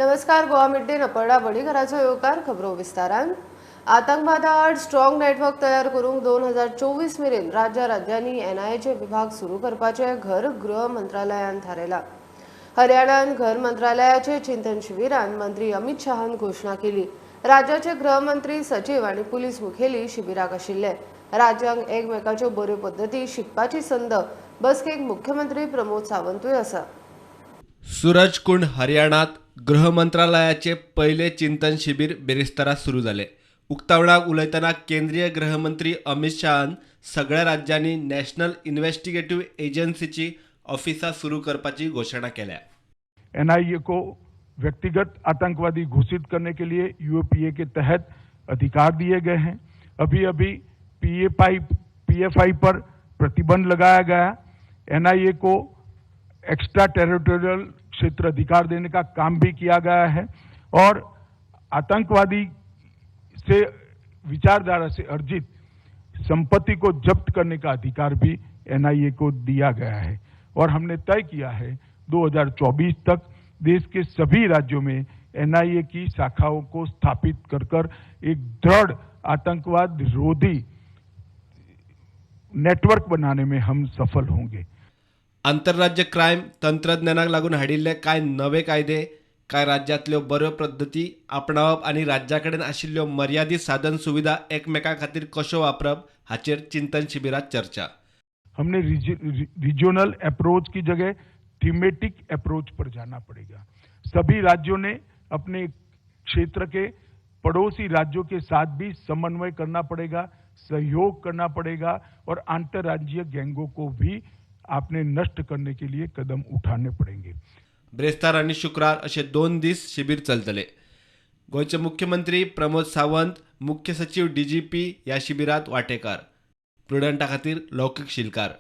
नमस्कार, Goa mid day Aparna बडीघराचो येवकार. खबरो विस्तारान. आतंकवादा आड स्ट्रॉंग नेटवर्क तयार करूंक 2024 मेरेन राज्या राज्यांनी एनआयएचे विभाग सुरू करपाचे घर गृह मंत्रालयान थारायला. हरियाणान घर मंत्रालयाचे चिंतन शिबिरान मंत्री अमित शहान घोशणा केली. राज्याचे गृहमंत्री, सचिव आनी पुलीस मुखेली शिबिराक आशिल्ले. राज्यांक एकमेकाच्यो बऱ्यो पद्दती शिकपाची संद बसकेक मुख्यमंत्री प्रमोद सावंतूय आसा. सूरजकुंड हरियाणात गृह मंत्रालयाचे पहिले चिंतन शिबीर बेरेस्तारा सुरू जाले. उक्तावणाक उलयतना केंद्रीय गृहमंत्री अमित शहान सगळ्या राज्यांनी नॅशनल इन्व्हेस्टिगेटिव्ह एजन्सीची ऑफिसां सुरू करपाची घोशणा केल्या. एनआईए को व्यक्तिगत आतंकवादी घोषित करने के लिए यूएपीए के तहत अधिकार दिए गए हैं. अभी अभी पीएफआई पर प्रतिबंध लगाया गया. एनआईए को एक्स्ट्रा टेरिटोरियल क्षेत्र अधिकार देने का काम भी किया गया है और आतंकवादी से विचारधारा से अर्जित संपत्ति को जब्त करने का अधिकार भी एनआईए को दिया गया है. और हमने तय किया है 2024 तक देश के सभी राज्यों में एनआईए की शाखाओं को स्थापित कर कर एक दृढ़ आतंकवाद रोधी नेटवर्क बनाने में हम सफल होंगे. आंतरराज्य क्रायम तंत्रज्ञानाक लागून हाडिल्ले कांय नवे कायदे, कांय राज्यांतल्यो बऱ्यो पद्दती आपणावप आनी राज्या कडेन आशिल्ल्यो मर्यादीत साधन सुविधा एकमेकां खातीर कश्यो वापरप हाचेर चिंतन शिबिरात चर्चा. हमने रिजोनल अप्रोच की जगह थीमेटिक अप्रोच पर जाना पड़ेगा. सभी राज्यों ने अपने क्षेत्र के पड़ोसी राज्यों के साथ भी समन्वय करना पड़ेगा, सहयोग करना पड़ेगा और अंतर्राज्यीय गैंगों को भी आपने नष्ट करने के लिए कदम उठाने पड़ेंगे. ब्रेस्तार आनी शुक्रार अशे 2 दीस शिबीर चलतले. गोंयचे मुख्यमंत्री प्रमोद सावंत, मुख्य सचीव, डीजीपी ह्या शिबिरात वांटेकार. प्रुडंटा खातीर लौकीक शिलकार.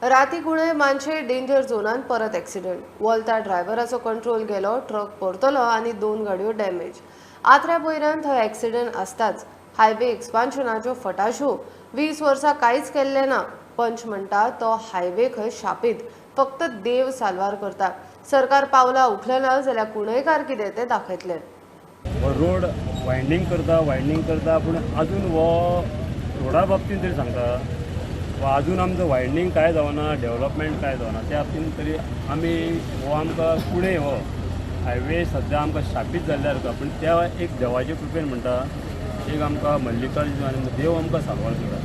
राती कुणे मानशे डेंजर झोनान परत एक्सिडंट. वोल्ता ड्रायव्हराचो कंट्रोल गेलो, ट्रक परतलो आनी 2 गाडयो डॅमेज. आत्र्या पयऱ्यान थंय एक्सिडंट आसताच. हायवे एक्सपान्शनाच्यो फटाशो 20 वर्सां कांयच केल्लें ना. पंच म्हणटा तो हायवे खंय शापीत, फक्त देव साल्वार करता. सरकार पावलां उखलना जाल्यार कुणयकार कितें तें दाखयतले. हो रोड वायंडींग करता, वायंडींग करता, पूण अजून हो रोडा बाबतींत तरी सांगता वा अजून आमचो वायंडींग कांय जावना, डेवलपमेंट कांय जावना. त्या बाबतींत तरी आमी हो आमकां फुडें हो हायवे सद्या आमकां शापीत जाल्ल्या आसा, पूण त्या एक देवाचे कृपेन म्हणटा एक आमकां मल्लिकार्जुन आनी देव आमकां साल्वार करता.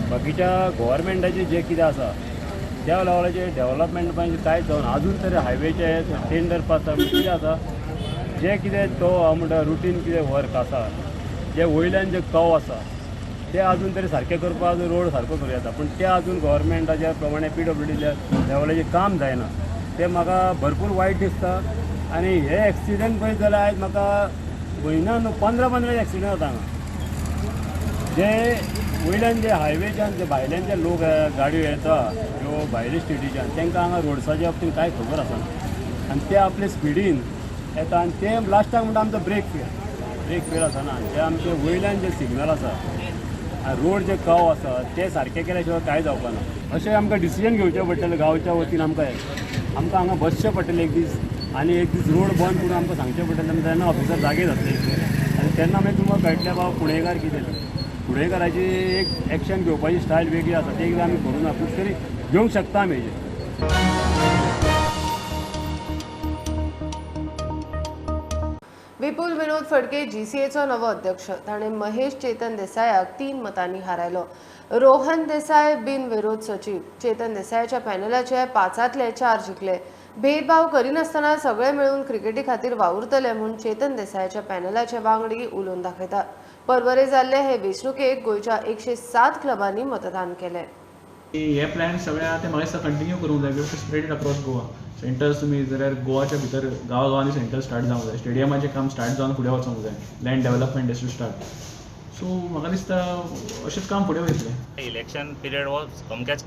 बाकीच्या गव्हर्मेंटाचें जें कितें आसा त्या लेवलाचें डेवलपमेंट म्हणजे कांयच जावना. अजून तरी हायवेचे टेंडर पास कितें आसा जें कितें तो हांव म्हणटा रुटीन कितें वर्क आसा जें वयल्यान जें कव आसा ते अजून तरी सारकें करपाक अजून रोड सारको करूं येता, पूण ते अजून गव्हर्मेंटाच्या प्रमाणे पीडब्ल्यूडी लेवलाचें काम जायना. तें म्हाका भरपूर वायट दिसता. आनी हे एक्सिडंट पळयत जाल्यार आयज म्हाका म्हयन्यान 15-15 एक्सिडंट जाता हांगा. जे वयल्यान जे हायवेच्यान जे भायल्यान जे लोक गाडयो येता ज्यो भायले स्टेटीच्यान तांकां हांगा रोड्साच्या बाबतीन कांय खबर आसना आनी ते आपले स्पिडीन येता आनी ते लास्टाक म्हणटा आमचो ब्रेक फेल आसना. जे आमचे वयल्यान जे सिग्नल आसा आनी रोड जे कव आसा ते सारके केल्या शिवाय कांय जावपा ना. अशें आमकां डिसिजन घेवचें पडटलें गांवच्या वतीन. आमकां आमकां हांगा बसचें पडटलें एक दीस आनी एक दीस रोड बंद करून आमकां सांगचें पडटलें. तेन्ना ऑफिसर जागे जातले आनी तेन्ना मागीर तुमकां कळटलें बाबा पुणेकार कितें तें. पुणेकाराची एक एक्शन घेवपाची स्टायल वेगळी आसा, ती एकदां आमी करूं ना, पूण तरी घेवंक शकता आमी हेजेर. विपुल विनोद फडके जीसीएचो नवो अध्यक्ष. ताणें महेश चेतन देसायाक 3 मतांनी हारायलो. रोहन देसाय बिनविरोध सचीव. चेतन देसायाच्या पॅनलाचे 5 4 जिखले. भेदभाव करिनासतना सगळे मेळून क्रिकेटी खातीर वावुरतले म्हूण चेतन देसायाच्या पॅनलाचे वांगडी उलोवन दाखयतात. परवरे जाल्ले हे वेंचणुकेक गोंयच्या 107 क्लबांनी मतदान केलें. हे प्लॅन सगळे आहा ते म्हाका दिसता कंटिन्यू करूंक जाय. Because spread it across Goa. Centres तुमी जाल्यार गोवाच्या भितर गांवागांवांनी सेंटर्स स्टार्ट जावंक जाय. स्टेडियमाचें काम स्टार्ट जावन फुडें वचोंक जाय. Land development has to start. So म्हाका दिसता अशेंच काम फुडें वयतलें. इलेक्शन पिरियड हो अमक्याच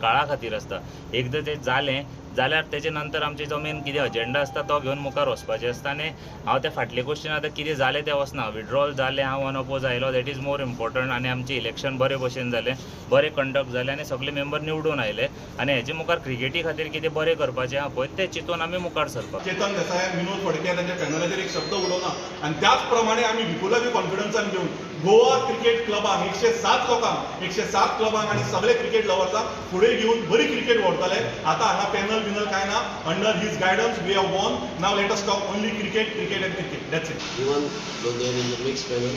काळा खातीर आसता. एकदां तें जालें जाल्यार तेजे नंतर आमचे जो मेन कितें अजेंडा आसता तो घेवन मुखार वचपाचें आसता. आनी हांव ते फाटले क्वेश्चन आतां कितें जालें तें वचना, विड्रॉल जालें, हांव अनअपोज आयलो, that is more important. आनी आमचें इलेक्शन बरे भशेन जालें, बरें कंडक्ट जालें आनी सगळे मेंबर निवडून आयले. आनी हेजे मुखार क्रिकेटी खातीर कितें बरें करपाचें आहा पळय तें चिंतून आमी मुखार सरपाक. चेतन देसाय, विनोद फडके तांच्या पॅनलाचेर एक शब्द उलोवना आनी त्याच प्रमाणे आमी विपुला बी कॉन्फिडन्सान घेवन गोवा क्रिकेट क्लबांक 107 लोकांक 107 क्लबांक आनी सगळे क्रिकेट लवर्सांक फुडें घेवन बरी क्रिकेट व्हरतले. आतां हांगा पॅनल बिनल कांय ना. Under his guidance we have won. Now let us talk only cricket, cricket and cricket. That's it. Even though they are in the mixed panel,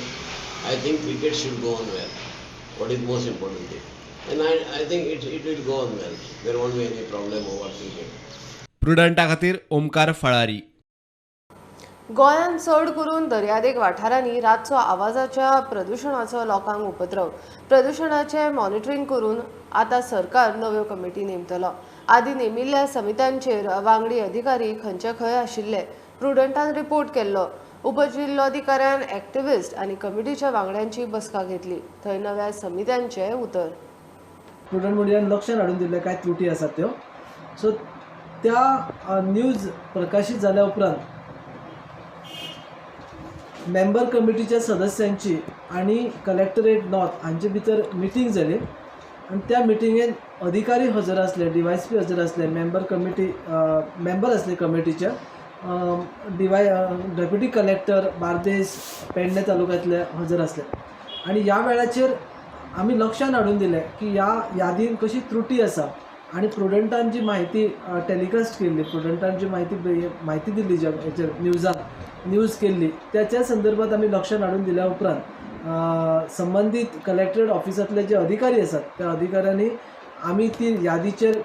I think cricket should go on well. What is most important thing. And I think it will go on well. There won't be any problem over cricket. प्रुडंटा खातीर ओमकार फळारी. गोंयांत चड करून दर्यादेग वाठारांनी रातचो आवाजाच्या प्रदुशणाचो लोकांक उपद्रव. प्रदुशणाचें मॉनिटरींग करून आतां सरकार नव्यो कमिटी नेमतलो. आदी नेमिल्ल्या समित्यांचेर वांगडी अधिकारी खंयचे खंय आशिल्ले प्रुडंटान रिपोर्ट केल्लो. उपजिल्लोधिकाऱ्यान एक्टिविस्ट आनी कमिटीच्या वांगड्यांची बसका घेतली. थंय नव्या समित्यांचें उतर. प्रुडंट मिडियान लक्षांत हाडून दिल्ले कांय त्रुटी आसात त्यो. सो त्या न्यूज प्रकाशीत जाल्या उपरांत मेंबर कमिटीच्या सदस्यांची आनी कलेक्टरेट नॉर्थ हांचे भितर मिटींग जाली आनी त्या मिटिंगेन अधिकारी हजर आसले, DYSP हजर आसले, मेंबर कमिटी मेंबर आसले कमिटीचे, डेप्युटी कलेक्टर बार्देस पेडणे तालुक्यांतले हजर आसले. आनी ह्या वेळाचेर आमी लक्षांत हाडून दिलें की ह्या यादीन कशी त्रुटी आसा आनी प्रुडंटान जी म्हायती टेलिकास्ट केल्ली, प्रुडंटान जी म्हायती दिल्ली ज्या हेचेर न्यूजान न्यूज केल्ली त्याच्या संदर्भात आमी लक्षांत हाडून दिल्या उपरांत संबंदीत कलेक्टरेट ऑफिसांतले जे अधिकारी आसात त्या अधिकाऱ्यांनी आमी ती यादीचेर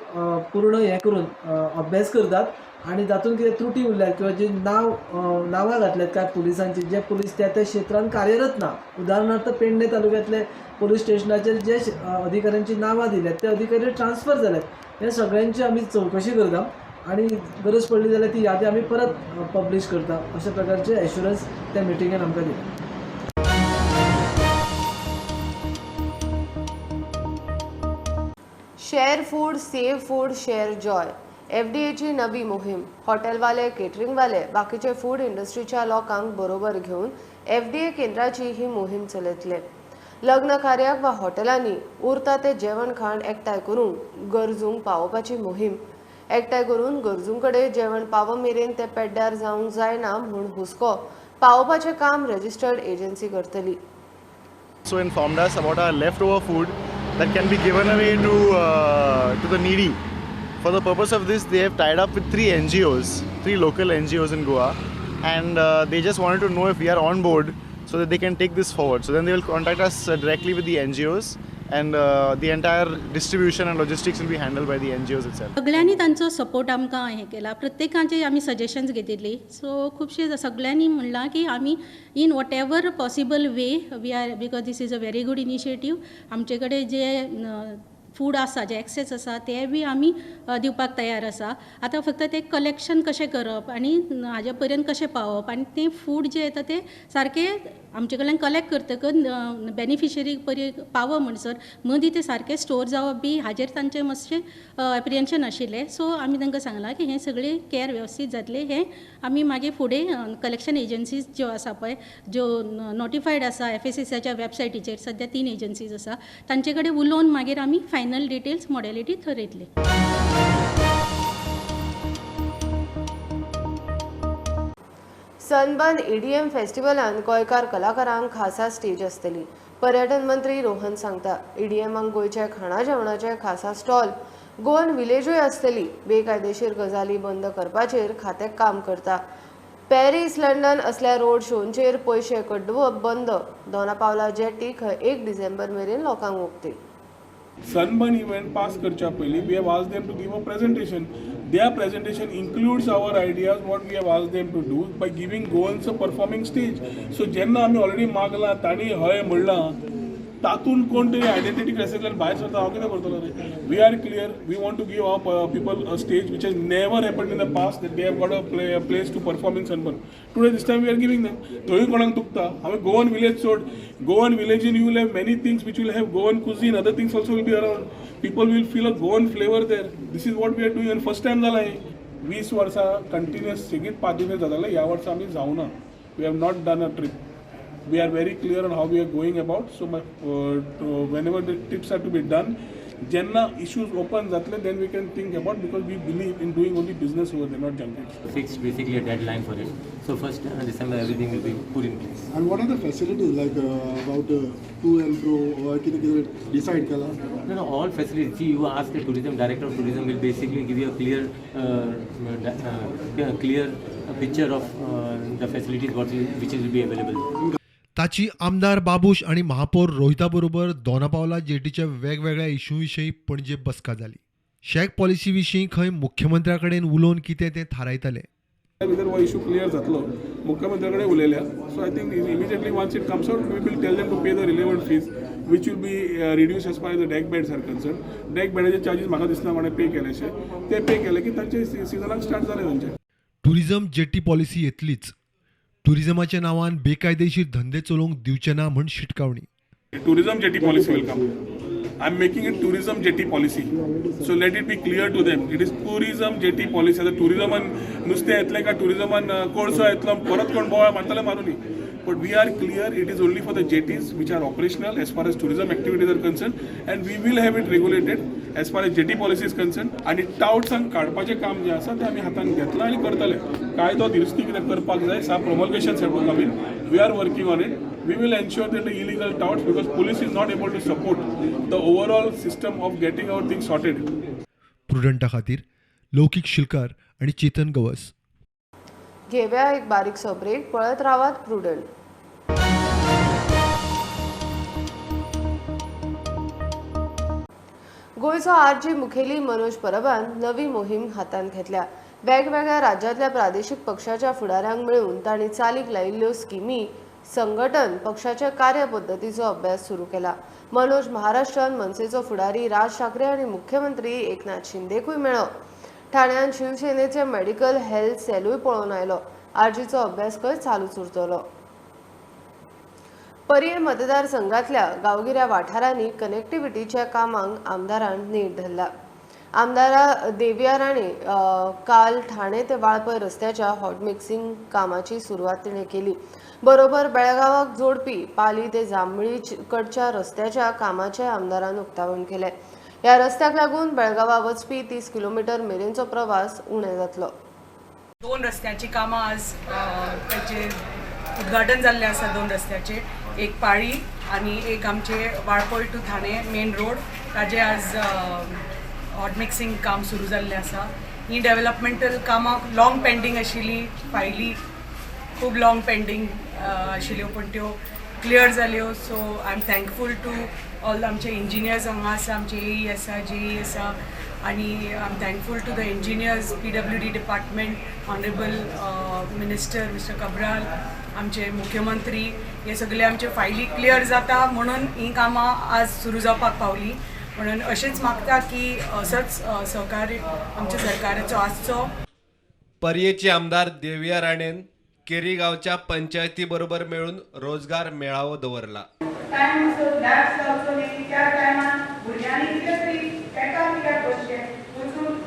पूर्ण हें करून अभ्यास करतात आनी तातूंत कितें त्रुटी उरल्यात किंवा जी नांवां घातल्यात कांय पुलिसांची, जे पुलीस त्या त्या क्षेत्रांत कार्यरत ना. उदाहरणार्थ पेडणे तालुक्यांतले पुलीस स्टेशनाचेर जे अधिकाऱ्यांची नांवां दिल्यात ते अधिकारी ट्रान्सफर जाल्यात. हे सगळ्यांची आमी चवकशी करता आनी गरज पडली जाल्यार ती यादी आमी परत पब्लीश करता अशा प्रकारचे एश्युरन्स त्या मिटिंगेन आमकां दिले. Share food, save food, share joy. एफडीएची नवी मोहीम. हॉटेलवाले, केटरिंगवाले, बाकीचे फूड इंडस्ट्रीच्या लोकांक बरोबर घेवन एफडीए केंद्राची ही मोहीम चलयतले. लग्न कार्याक वा हॉटेलांनी उरता ते जेवण खाण एकठांय करून गरजूंक पावोवपाची मोहीम. एकठांय करून गरजूंकडे जेवण पावो मेरेन ते पेड्ड्यार जावंक जायना म्हूण हुस्को पावोवपाचें काम रजिस्टर्ड एजन्सी करतली. So informed us about our leftover food that can be given away to the needy. For the purpose of this, they have tied up with three NGOs, three local NGOs in Goa, and they just wanted to know if we are on board so that they can take this forward. So then they will contact us directly with the NGOs, and the entire distribution and logistics will be handled by the NGOs itself. सगळ्यांनी तांचो support आमकां हें केला, प्रत्येकाचे आमी suggestions घेतिल्ली. So खुबशे सगळ्यांनी म्हणलां की आमी in whatever possible way we are, because this is a very good initiative. आमचे कडेन जे फूड आसा, जे एक्सेस आसा ते बी आमी दिवपाक तयार आसा. आतां फक्त तें कलेक्शन कशें करप आनी हाजे पर्यंत कशें पावप आनी तें फूड जें येता तें सारकें आमचे कडल्यान कलेक्ट करतकच बेनिफिशरी पर्यंत पावो म्हणसर मदीं तें सारकें स्टोर जावप बी हाजेर तांचें मातशें एप्रिहेन्शन आशिल्लें. सो आमी तांकां सांगलां की हें सगळें कॅर वेवस्थीत जातलें. हें आमी मागीर फुडें कलेक्शन एजन्सीज ज्यो आसा पळय, ज्यो नोटिफायड आसा एफएसएसआयच्या वेबसायटीचेर, सद्या 3 एजन्सीज आसा, तांचे कडेन उलोवन मागीर आमी फायनल डिटेल्स मॉडेलिटी थरयतले. सनबर्न ईडीएम फेस्टिवलान गोंयकार कलाकारांक खासा स्टेज आसतली. पर्यटन मंत्री रोहन सांगता ईडीएमाक गोंयच्या खाणा जेवणाचे खासा स्टॉल, गोवन विलेजूय आसतली. बेकायदेशीर गजाली बंद करपाचेर खातें काम करता. पॅरीस, लंडन असल्या रोड शोंचेर पयशे कड्डुवप बंद. दोना पावला जेटी खंय 1 डिसेंबर मेरेन लोकांक उक्ती. सनबर्न इव्हेंट पास करच्या पयलीं we have asked them to give a presentation. Their presentation includes our ideas, what we have asked them to do by giving Goans a performing stage. So जेन्ना आमी already मागलां, तांणी हय म्हणलां, तातूंत कोण तरी आयडेंटिटी क्रायसिसांतल्यान भायर सरता, हांव कितें करतलो रे? We are clear, we want to give our people a stage which has never happened in the past, that they have got a place to perform in Sunburn. Today this time we are giving them. थंय कोणाक दुखता? हांवें Goan village सोड, Goan विलेजीन you will have many things which will have Goan cuisine, other things also will be around. People will feel a Goan flavour there. This is what we are doing. आनी first time जाला हें. 20 वर्सां continuous सेगीत party जाताले, ह्या वर्सा आमी जावना. We have not done a trip. We are very clear on how we are going about. So my, whenever the trips are to be done, jenna issues open jatle, then we can think about, because we believe in doing only business over there, not junket. Fixed basically a deadline for it. So 1st December everything will be put in place. And what are the facilities like about to and fro or kite kite decide kala? No, all facilities. See, you ask the tourism director of tourism will basically give you a clear clear picture of the facilities what is, which will be available. ताची आमदार बाबूश आनी महापौर रोहिता बरोबर दोनापावला जेटीच्या वेगवेगळ्या issue विशीं पणजे बसका जाली. Shack policy विशीं खंय मुख्यमंत्र्या कडेन उलोवन कितें तें थारायतले. भितर हो इशू क्लियर जातलो, मुख्यमंत्र्या कडेन उलयल्या. So I think immediately once it comes out we will tell them to pay the relevant fees which will be reduce as far as the deck beds are concern. Deck बेडाचे charges म्हाका दिसना कोणें pay केलेशे, ते pay केले की तांचे सिजनाक start जाले तांचे. Tourism jetty policy येतलीच. टुरिझमाच्या नावान बेकायदेशीर धंदे चलोवंक दिवचे ना म्हण शिटकावणी. Tourism jetty policy will come. I am making it tourism jetty policy, so let it be clear to them, it is tourism jetty policy. आतां टुरिझमान नुस्तें येतलें काय टुरिझमान कोळसो येतलो, परत कोण बोवाळ मारतले Maruni. But we are clear, it is only for the jetties which are operational as far as tourism activities are concerned, and we will have it regulated as far as jetty policy is concerned. आनी टावट्सांक काडपाचें काम जें आसा तें आमी हातान घेतलां आनी करतले. कायदो दुरुस्ती कितें करपाक जाय, some promulgations have to come in. We are working on it. We will ensure that the illegal touts, because police is not able to support the overall system of getting our things sorted. प्रुडंटा खातीर लौकीक शिलकार आनी चेतन गवस. घेव्या एक बारीकसो break, पळयत रावात prudent. गोंयचो RG मुखेली मनोज परबान नवी मोहीम हातांत घेतल्या. वेगवेगळ्या राज्यांतल्या प्रादेशीक पक्षाच्या फुडाऱ्यांक मेळून तांणी चालीक लायिल्ल्यो स्किमी, संघटन, पक्षाच्या कार्यपद्दतीचो अभ्यास सुरू केला. मनोज महाराष्ट्रान मनसेचो फुडारी राज ठाकरे आनी मुख्यमंत्री एकनाथ शिंदेकूय मेळ्ळो. ठाण्यान शिवसेनेचे मेडिकल हेल्थ सेलूय पळोवन आयलो. आरजीचो अभ्यास खंय चालूच उरतलो. पर्ये मतदारसंघातल्या गांवगिऱ्या वाठारांनी कनेक्टिव्हिटीच्या कामांक आमदारान नेट धरला. आमदारा देविया राणे काल ठाणे ते वाळपय रस्त्याच्या हॉट मिक्सिंग कामाची सुरवात तिणें केली. बरोबर बेळगांवाक जोडपी पाली ते जांभळी कडच्या रस्त्याच्या कामाचें आमदारान उक्तावण केलें. ह्या रस्त्याक लागून बेळगांवा वचपी 30 किलोमिटर मेरेनचो प्रवास उणें जातलो. 2 रस्त्याची कामां आज ताचें उद्घाटन जाल्लें आसा. 2 रस्त्याचे, एक पाळी आनी एक आमचे Valpoi to Thane main road, ताजे आज हॉट मिक्सिंग काम सुरू जाल्लें आसा. ही डेव्हलपमेंटल कामां लॉंग पेंडींग आशिल्ली, फायली खूब लॉंग पेंडींग आशिल्ल्यो, पूण त्यो क्लियर जाल्यो. So I am thankful to all आमचे इंजिनियर्स हांगा आसा, आमचे एई आसा, जेई आसा, आनी I am thankful to the engineers, PWD department, honourable minister mister Cabral, आमचे मुख्यमंत्री, हे सगळे आमचे फायली क्लियर जाता म्हणून ही कामां आज सुरू जावपाक पावली. म्हणून अशेंच मागता की असोच सहकार्य आमच्या सरकाराचो आसचो. पर्येचे आमदार देविया राणेन केरी गांवच्या पंचायती बरोबर मेळून रोजगार मेळावो दवरला. टायम असो लॅप्स जावचो न्ही, त्या टायमान भुरग्यांनी कितें तरी एका कित्याक बसचें, वचून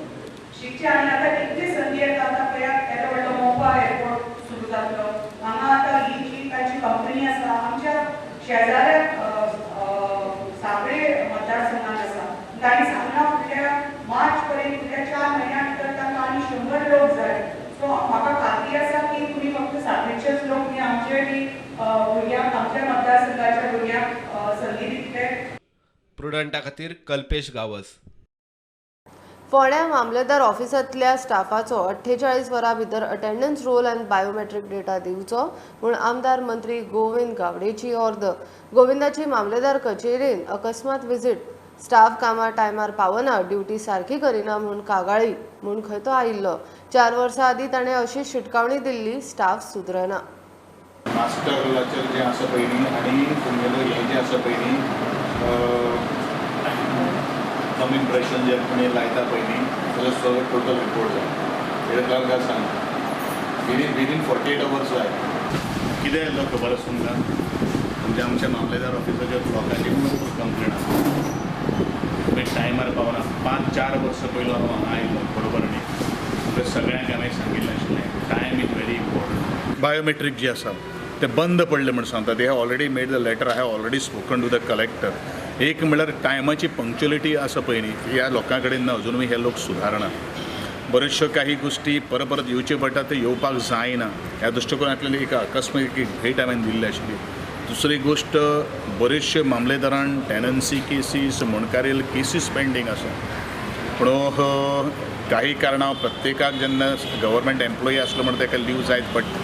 शिकचें. आनी आतां कितली संदी येता, आतां पळयात येदो व्हडलो मोपा एअरपोर्ट सुरू जातलो हांगा. आतां ही जी तांची कंपनी आसा आमच्या शेजाऱ्या सांगळे मतदारसंघात आसा, तांणी सांगलां फुडल्या मार्च पर्यंत, फुडल्या 4 म्हयन्या भितर तांकां आनी 100 लोक जाय. सो म्हाका खात्री आसा की तुमी फक्त सांगळेचेच लोक न्ही, आमचे बी भुरग्यांक, आमच्या मतदारसंघाच्या भुरग्यांक संदी दितले. प्रुडंटा खातीर कल्पेश गावस. फोंड्या मामलेदार ऑफिसांतल्या स्टाफाचो 48 वरां भितर अटेंडन्स रोल आनी बायोमेट्रीक डेटा दिवचो म्हूण आमदार मंत्री गोविंद गावडेची ऑर्द. गोविंदाची मामलेदार कचेरेन अकस्मात विजीट. स्टाफ कामां टायमार पावना, ड्युटी सारकी करिना म्हूण कागाळी म्हूण खंय तो आयिल्लो. 4 वर्सां आदीं ताणें अशी शिटकावणी दिल्ली, स्टाफ सुदरना. मास्टराचेर जें आसा पळय न्ही आनी तुमगेलो हें जें आसा पळय न्ही कम इम्प्रेशन जे तुमी लायता पळय न्ही ताजो सगळो टोटल रिपोर्ट जाय. हेड क्लर्काक सांग विदीन 48 अवर्स जाय. कितें आयलो खबर आसा तुमकां? म्हणजे आमच्या मामलेदार ऑफिसाचेर लोकांची खूब कंप्लेन आसा. तुमी टायमार पावना. 5-4 वर्सां पयलो हांव हांगा आयलो बरोबर न्ही, तुमकां सगळ्यांक हांवें सांगिल्लें आशिल्लें time is very important. Biometric जी आसा ते बंद पडले म्हूण सांगता. They have already made the letter. I have already spoken to the collector. एक म्हणल्यार टायमाची पंक्च्युअलिटी आसा पळय न्ही ह्या लोकां कडेन ना, अजुनूय हे लोक सुदारना. बऱ्योचश्यो काही गोश्टी परत परत येवच्यो पडटा, ते येवपाक जायना. ह्या दृश्टिकोनांतल्यान एक आकस्मीक एक भेट हांवें दिल्ली आशिल्ली. दुसरी गोश्ट, बऱ्योचश्यो मामलेदारान टेनन्सी केसीस, मुणकारेल केसीस पेंडींग आसा. पूण काही कारणां प्रत्येकाक जेन्ना गव्हर्मेंट एम्प्लॉई आसलो म्हणून ताका लीव जायत पडटा.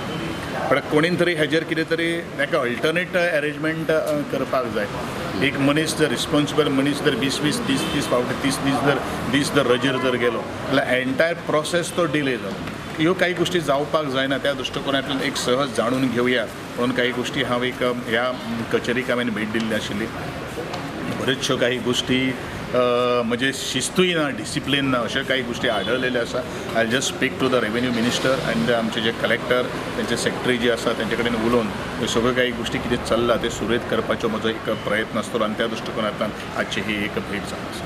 पण कोणीन तरी हेजेर कितें तरी ताका अल्टरनेट एरेंजमेंट करपाक जाय. एक मनीस जर रिस्पोन्सिबल मनीस जर 20-20, 30-30 फावटी 30 दीस जर रजेर जर गेलो जाल्यार एंटायर प्रोसेस तो डिले जालो. ह्यो काही गोश्टी जावपाक जायना. त्या दृश्टिकोनांतल्यान एक सहज जाणून घेवया म्हणून काही गोश्टी हांव एक ह्या कचेरीक हांवें भेट दिल्ली आशिल्ली. बऱ्योचश्यो काही गोश्टी म्हणजे शिस्तूय ना, डिसिप्लीन ना, अश्यो काही गोश्टी आढळलेल्यो आसा. I just speak to the revenue minister and आमचे जे कलेक्टर, तेंचे सेक्रेटरी जे आसा तेंचे कडेन उलोवन ह्यो सगळ्यो काही गोश्टी कितें चल्ला ते सुरळीत करपाचो म्हजो एक प्रयत्न आसतलो आनी त्या दृश्टिकोनांतल्यान आजची ही एक भेट जावन आसा.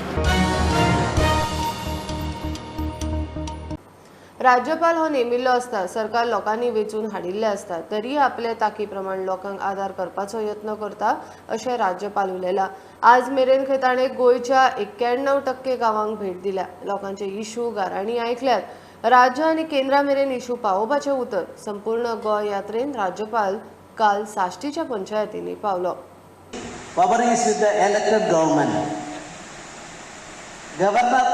राज्यपाल हो नेमिल्लो आसता, सरकार लोकांनी वेंचून हाडिल्लें आसता, तरी आपले ताकी प्रमाण लोकांक आदार करपाचो यत्न करता अशें राज्यपाल उलयला. आज मेरेन खंय ताणें गोंयच्या 91% गांवांक भेट दिल्या, लोकांचे इशू गाराणी आयकल्यात. राज्य आनी केंद्रा मेरेन इशू पावोवपाचें उतर संपूर्ण गोंय यात्रेन राज्यपाल काल साश्टीच्या पंचायतींनी पावलो. Power is with the elected government. Governor,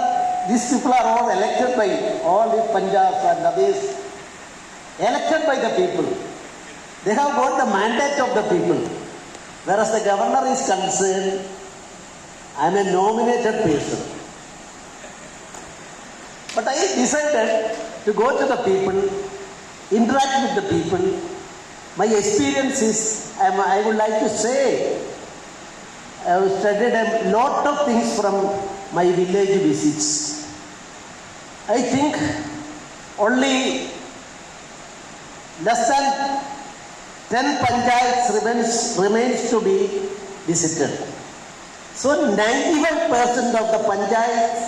these people are all elected by all the Punjabs and others, elected by the people. They have got the mandate of the people. Whereas the governor is concerned, I am a nominated person. But I decided to go to the people, interact with the people. My experience is, I would like to say, I have studied a lot of things from my village visits. I think only less than 10 panchayats remains to be visited. So 91% of the panchayats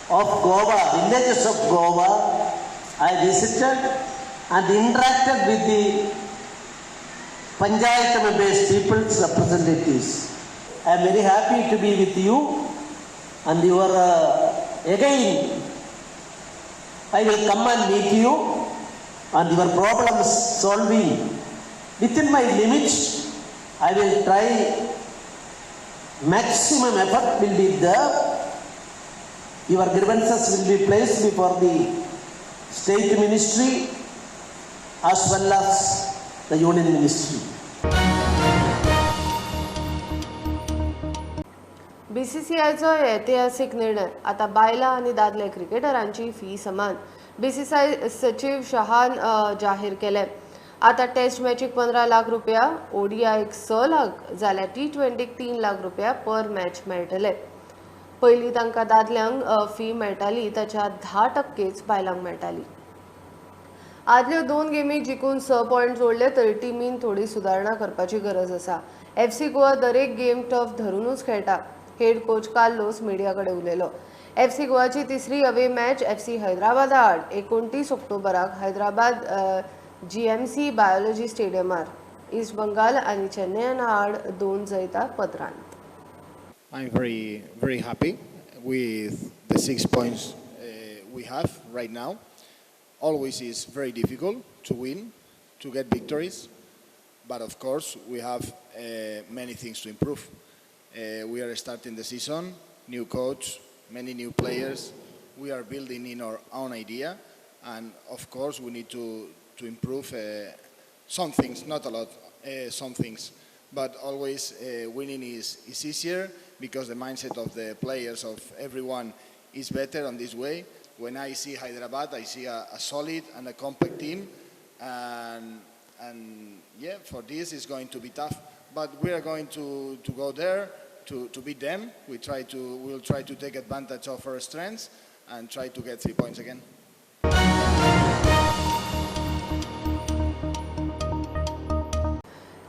of Goa, villages of Goa, I visited and interacted with the panchayat members, people's representatives. I am very happy to be with you and you are again I will come and meet you and your problems solving within my limits. I will try, maximum effort will be there. Your grievances will be placed before the state ministry as well as the union ministry. बीसीसीआयचो ऐतिहासिक निर्णय, आता बायलां आनी दादले क्रिकेटरांची fee समान. BCCI सचिव शहान जाहीर केलें. आता टेस्ट मॅचीक 15 लाख रुपया, ओडीआयक 6 लाख जाल्यार टी20क 3 लाख रुपया पर मॅच मेळटले. पयलीं तांकां दादल्यांक फी मेळटाली ताच्या 10% बायलांक मेळटाली. आदल्यो 2 गेमी जिखून 6 पॉयंट जोडले तरी टिमीन थोडी सुदारणा करपाची गरज आसा. एफसी गोवा दरेक गेम टफ धरूनच खेळटा. हेड कोच कार्लोस मिडिया कडेन उलयलो. एफसी गोवाची तिसरी अवे मॅच एफसी हैदराबादा आड 29 ऑक्टोबराक हैदराबाद जीएमसी बायोलॉजी स्टेडियमार. ईस्ट बंगाल आनी चेन्नयन आड 2 जैता पत्रांत. I am very, very happy with the 6 points we have right now. Always is very difficult to win, to get victories, but of course we have many things to improve. We are starting the season, new coach, many new players. We are building in our own idea, and of course we need to improve some things, not a lot, some things. But always winning is easier because the mindset of the players, of everyone, is better on this way. When I see Hyderabad, I see a solid and a compact team, and And yeah, for this it's going to be tough. But we are going to go there to beat them. We'll try to take advantage of our strengths and try to get 3 points again.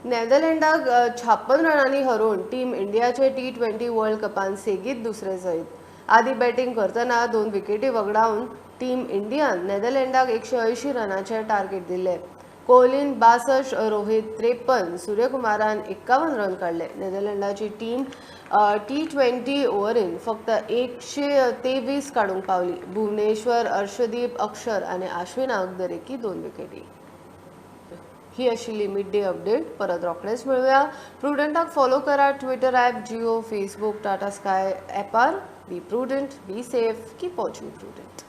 नेदरलँडाक 56 रनांनी हरोवन team इंडियाचे T20 world कपान सेगीत दुसरे जैत. आदी batting करतना 2 विकेटी वगडावन team इंडियान नेदरलँडाक 180 रनाचे target दिले. कोहलीन 62, Rohit 53, सूर्यकुमारान 51 run काडले. नेदरलँडाची टीम T20 ओव्हरीन फक्त 123 काडूंक पावली. भुवनेश्वर, अर्शदीप, अक्षर आनी आश्विनाक दरेकी 2 विकेटी. ही आशिल्ली मिड डे अपडेट. परत रोखडेच मेळुया. प्रुडंटाक फॉलो करा Twitter app, Jio, Facebook, Tata Sky ॲपार. Be prudent, be safe, keep watching Prudent.